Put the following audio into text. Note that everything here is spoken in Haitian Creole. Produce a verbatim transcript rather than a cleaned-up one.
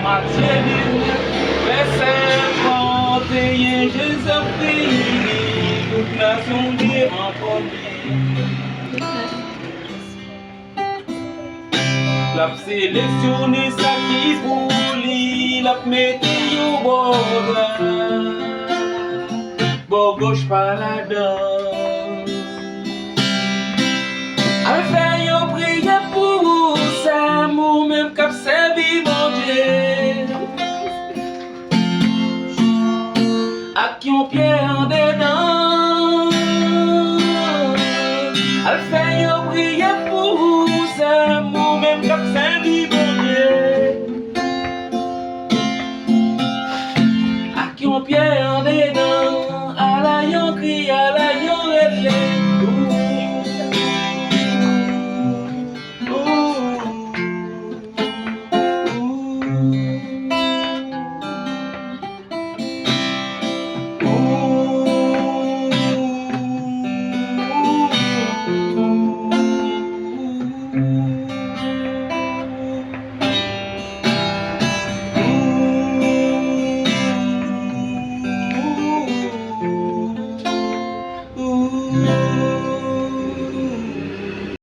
Matye diznèf, vèsè trannteyen, Jezi ap beni tout nasyon Dye an premye. L ap seleksyone sa ki pou li, l ap mete yo bò dwat, bò gòch pa ladan. Al fè yon priyè pou ou, Sam, ou menm k ap sèvi Bondye ak yon pye andedan. Al fè yon priyè pou ou, Sam, ou menm k ap sèvi